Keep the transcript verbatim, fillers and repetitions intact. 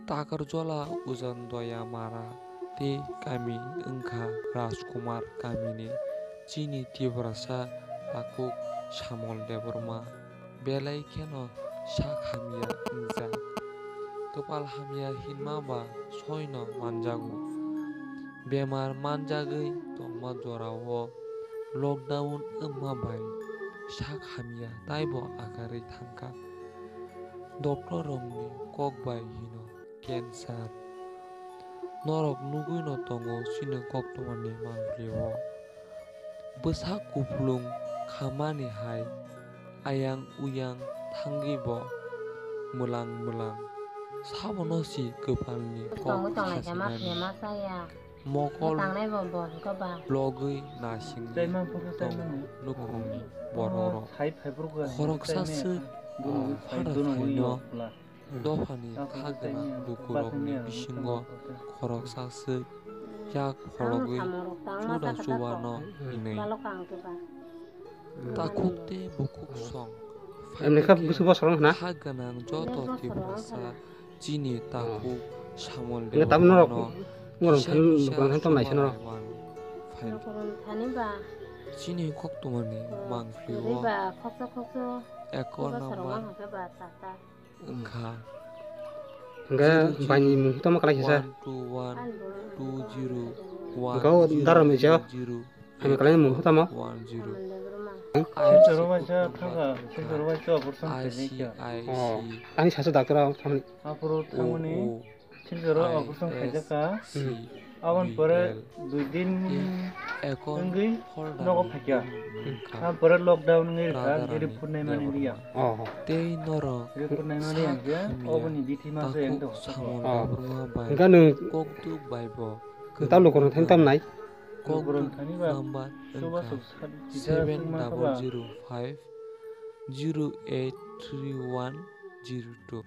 Takarjola Ujan Doya Mara tei kami wngkha Rajkumar kamini chini Tiprasa takhuk Samol Debbarma. Belai kheno sak hamya wngjak. Kwpal hamya hinma ba soino manjago. Bemar manjagwi tongma jorao lockdown wngma bai sak hamya taibo agarwi thangkha. Doctor rokni kok bai hino cancer. Norok nugwino tongo chini koktwmani mangpili o. Bwsa kupulung khamani hai ayang uyang thangwi bo mwlang mwlang. Sabono si kwpalni kok Tongo tonglai khe ma sasinani. Phiya ma chaya. Mokol Tangnai bo bo hwnkhe ba. Logwi nasingwi Chaima phuru tongo chaima. Nukhungni Oh, bororok. Sai phaiphuru khe Khoroksa sai swk maya. Bono oh, sai phara dono phaino. Ui yokla. Dophani Tamo kha gwnang tei dukurokni mia bisingo baksa khoroksa swk yak phologwi chuda chubano hinwi. Takhuk tei bukhuk song Emni kha busu bosong hwna? Kha gwnang joto Tiprasa chini takhuk Samol Hwnkhe tamo norok Debbarmano norok kisa thani kisa noklang thani tamo naisano. Chini koktwmani mangpili o. Eko number wngkha Hwnkhe baini mung tamo kwlai kisa. One two one two zero one Hwnkhe o daro ni jao. Zero Hamya kwlai mung tamo. One zero. Silcharo waisa thangkha, Silcharo waisa operation khaijak kha. Oh, ani sasu doctor o thamni. Aphuru thangmani Silcharo operation khaijak kha. Hmm. Aboni pore dui din wngwi nogo phaikha. Hmm. Aboni pore lockdown wngwi rwkha, hwnkhe report naimani liya. Oh. Tei norok report naimani hwnkhe oboni bithi ma se endo. Oh. Hwnkhe nwng kok tuk bai bo. Nwng ta lukurok thani tam nai? Kok tuk number wngkha seven double zero five zero eight three one zero two.